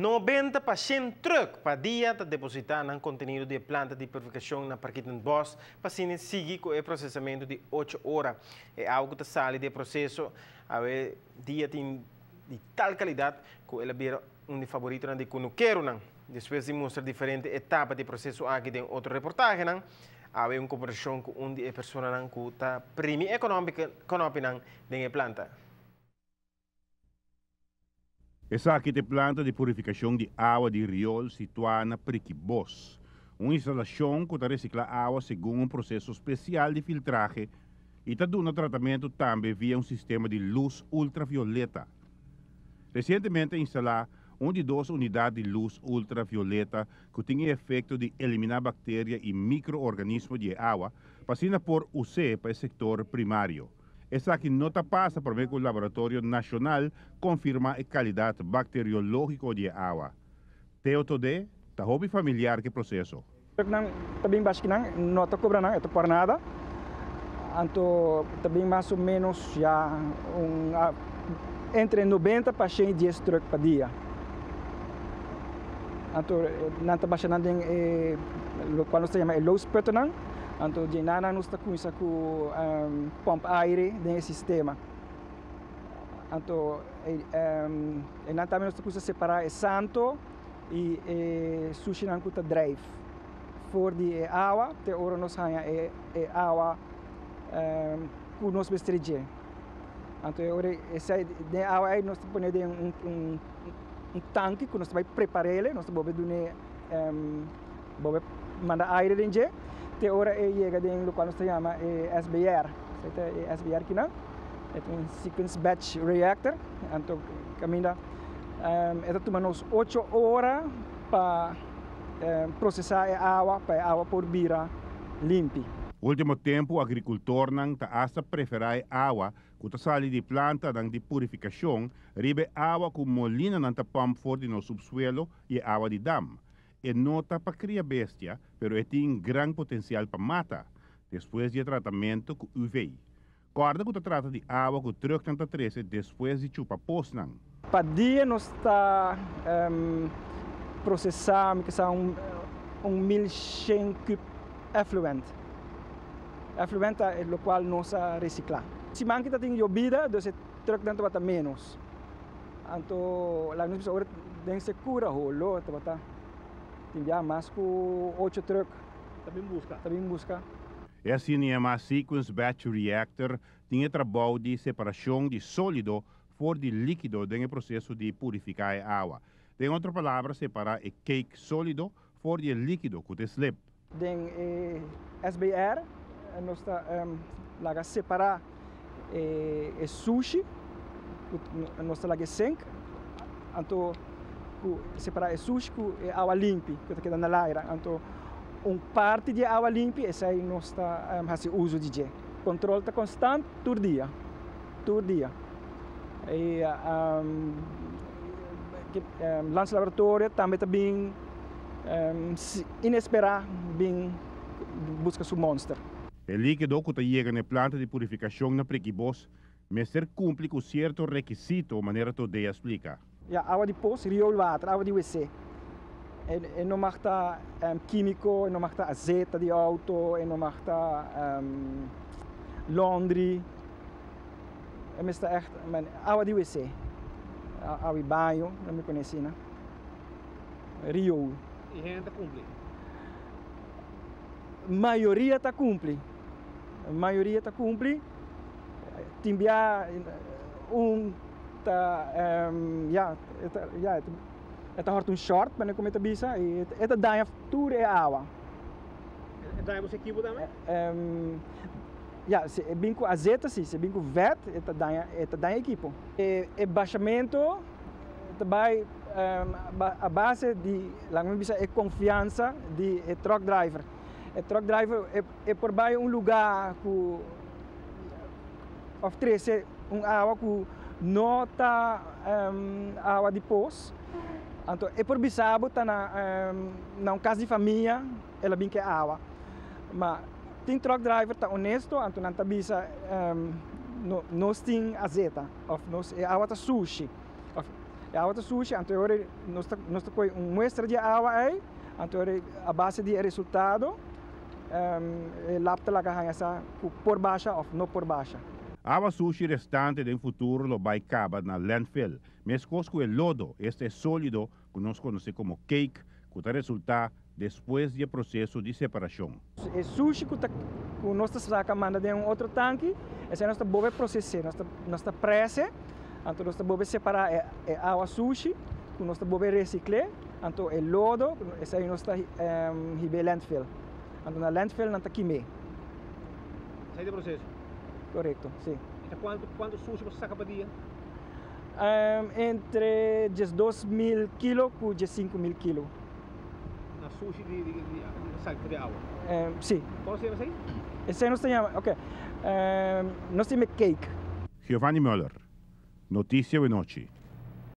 90 pa 100 truck pa dia ta deposita nan contenido di planta di purificacion na Parkietenbos pa asina sigui cu e procesamento di 8 ora. E awa cu ta sali di e proceso awe dia tin di tal calidad cu el a bira un di favoritonan di cunukeronan. Despues di mustra diferente etapa di e proceso aki den otro reportahenan, awe un combersacion cu un di e personanan cu ta primi e conopinan den e planta. Esaki ta e planta di purifikashon di awa di riol situá na Prikibos, un instalashon ku ta resiklá awa segun un proseso spesial di filtrahe i ta duna tratamentu tambe via un sistema di lus ultravioleta. Resientemente a instalá un di dos unidat di lus ultravioleta ku tin e efekto di eliminá bakteria i mikroorganismo di e awa pa asina por us'é pa e sektor primario. Esaki no ta pasa promé ku Laboratorio Nashonal konfirmá e kalidat bakteriológiko di e awa. Theo Todé ta hopi familiar ku e proseso. Nan ta bin bashi kinan, no ta kobra nan, e ta por nada. Anto ta bin mas o ménos ya un entre 90 pa 110 trùk pa dia. Anto nan ta basha nan den e lokual nos ta yama e loosputten. Anto dje nan nos ta kuminsá ku pòmp aire den e sistema. Anto e nan tambe nos ta kuminsá separá e santo i e sushinan ku ta drijf for di e awa te ora nos haña e awa ku nos mester dje. Anto e ora esei den e awa ei nos ta pone den un tanki ku nos ta bai prepar'é, nos ta bobe dun'é Bo be manda aire den dje te ora e yega den lokual nos ta yama e SBR. Esei ta e SBR kinan. E ta un Sequence Batch Reactor. Anto kaminda e ta tuma nos ocho ora pa prosesá e awa pa e awa por bira limpi. Ultimo tempu agrikultornan ta asta preferá e awa ku ta sali di plantanan di purifikashon riba e awa ku molinanan ta pòmp for di nos supsuelo i e awa di dam. E no ta pa kria bestia, pero e tin gran potensial pa mata, despues di e tratamentu ku UV. Kòrda ku ta trata di awa ku trùknan ta trese despues di chupa posnan. Pa dia nos ta prosesá mi kisa un un 1100 kub effluent. Effluent ta e lokual nos a resiklá. Siman ki ta tin yobida, dus e trùknan tabata ménos. Anto laga nos bisa ora den sekura holo tabata tin bia mas ku ocho truck Ta bin buska. Ta bin buska. E asina yamá Sequence Batch Reactor tin e trabou di separashon di sólido for di líkido den e proseso di purifiká e awa. Den otro palabra separá e cake sólido for di e líkido ku ta e slip. Den e SBR nos ta laga separá e sushi ku nos ta laga e sink, anto ku separá e sushi ku e awa limpi ku ta keda na laira. Anto un parti di e awa limpi esei nos ta hasi uso di dje. Kontrol ta konstant tur dia, tur dia. E Landslaboratorio tambe ta bin inesperá bin buska su monster. E líkido ku ta yega na e planta di purifikashon na Prikibos mester kumpli ku sierto rekisito, manera Todé a splika. Ya, awa di pos, rioolwater, awa di wc. E no mag ta kímiko, e no mag ta azeta di outo, e no mag ta laundry. E mester ègt awa di wc, awa di baño, lo mi pone asina. Riool. I hende ta kumpli? Mayoria ta kumpli. Mayoria ta kumpli. Tin bia un ta ya ya e ta hòrt un short manera ku mi ta bisa i e ta daña tur e awa. E daña boso ekipo tambe? Ya si e bin ku azeta si, si e bin ku vèt e ta daña e ta daña ekipo. E bashamentu ta bai a base di laga mi bisa e konfiansa di e truck driver. E truck driver e por bai un lugá ku òf trese un awa ku no ta awa di pos, anto e por bisa bo ta na na un kas di famia el a bin ku e awa. Ma tin truck driver ta honesto anto nan ta bisa nos tin azeta. Of nos e awa ta sushi. Of E awa ta sushi, anto e ora nos ta nos ta kohe un muestra di e awa ei, anto e ora a base di e resultado e lab ta laga haña sa ku por basha òf no por basha. Awa sushi restante den futuro lo bai kaba na landfill, meskos ku e lodo, esta e sólido ku nos konosé komo cake, ku ta resultá despues di e proseso di separashon. E sushi ku ta ku nos ta saka manda den un otro tanki, esei nos ta bobe proses'é, nos ta nos ta près'é, anto nos ta bobe separá e e awa sushi ku nos ta bobe resikl'é, anto e lodo esei nos ta hib'é landfill. Anto na landfill nan ta kim'é. Esei ta e proseso? Korekto, si. I ta kuantu kuantu sushi bo saka pa dia? Entre 12.000 kilo ku 15.000 kilo. Na sushi di di di sali for di awa? Si. Kon se yama esei? Esei nos ta yama, ok, nos ta yama cake. Giovanni Muller, Noticia Wenochi.